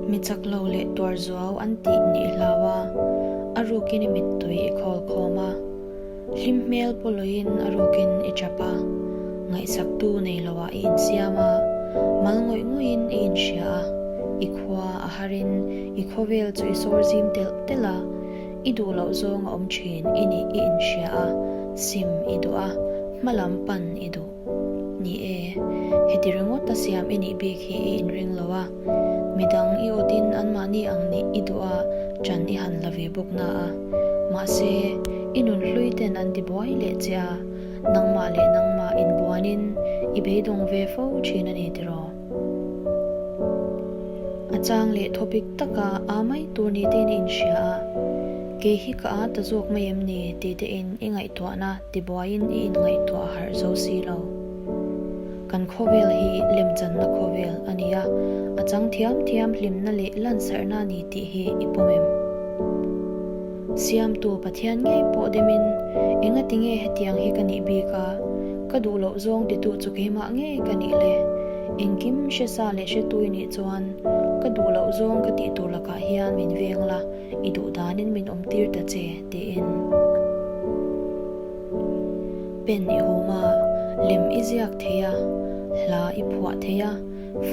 Mi chak lo leh tuar zuau an tih nih hlau a, a rukin i mittui i khawl khawm a. Hlim hmel pawh lawiin a rukin i chap a, ngaihsaktu nei loah i insiam a, mal ngawih ngawihin i inhria a, i khua a harin i khawvel chu i sawr zim telh telh a, i duh loh zawng a awm thin i nih i inhria a, sim i duh a, hma lam pan i duh. Ni e, heti ringawt a siam i nih bik hi i inring lo a, midang i awtin anmahni ang nih i duh a, ṭan i han la ve bawk na a. Mahse, i nun hlui ten an ti buai leh che a, nangmah leh nangmah inbuanin i beidawng ve fo ṭhin a ni tiraw? A chang leh thawpik taka aa mai tur ni tein i inhria a, kei hi ka aa ta zawk mai em ni tih tein i ngaihtuahna Tibuaiin i inngaihtuah harh zo si lo. Kan khawvel hi lemchanna khawvel a ni a, a chang thiam thiam hlimna leh lansarhna a ni tih hi i pawm em? Siamtu Pathian ngei pawh demin, Engati nge hetiang hi ka nih bik a, ka duh loh zawng titu chu keimah ngei ka nih le? Engkim hre sa leh hretu i nih chuan ka duh loh zawng ka tih tur lakah hian min veng la, i duh danin min awm tir ta che, tiin pen i hum a, lem i ziak thei a, hla i phuah thei a,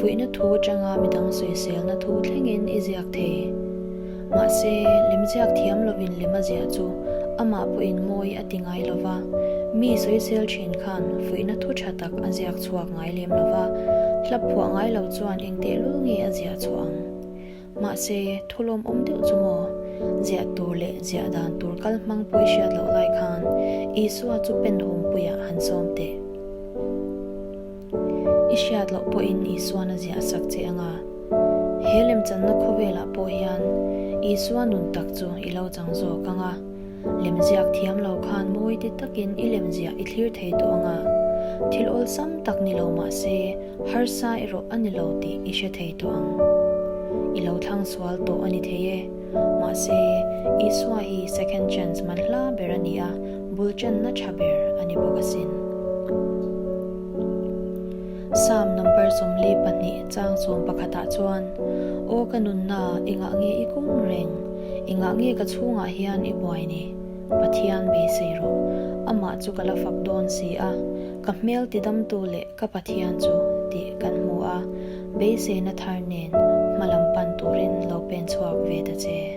fuihna thu atanga midang sawiselna thu thlengin i ziak thei. Mahse, lem ziak thiam lovin lem a ziah chu amah pawhin mawi a ti ngai lo va, mi sawisel thin khan fuihna thu tha tak a ziak chhuak ngai lem lo va, hla phuah ngai lo chuan engtehlul nge a ziah chhuah ang? Mahse, thu lawmawm deuh chu maw? Ziah tur leh ziah dan tur kal hmang pawh i hriat loh lai khan Isua chu pen humpuiah han sawm teh. I hriat loh pawhin Isuan a ziah sak che anga. He lemchanna khawvelah pawh hian Isua nun tak chu i lo chang zawk anga. Lemziak thiam lo khan mawi ti takin i lemziah i thlir thei tawh anga. Thil awlsam tak ni lo mah se, harsa erawh a ni lo tih i hre thei tawh ang. I lo thlang sual tawh a ni thei e. Mahse, Isua hi second chance man hla ber a ni a, bul channa tha ber a ni bawk asin. Psalm number 42 chang 11ah chuan, Aw ka nunna, engah nge i kum reng? Engah nge ka chhungah hian i buai ni? Pathian beisei rawh. Amah chu ka la fak dawn si a, ka hmel tidamtu leh ka Pathian chu tih kan hmu a, beiseina thar nen hma lam pan turin lo pen chhuak ve ta che.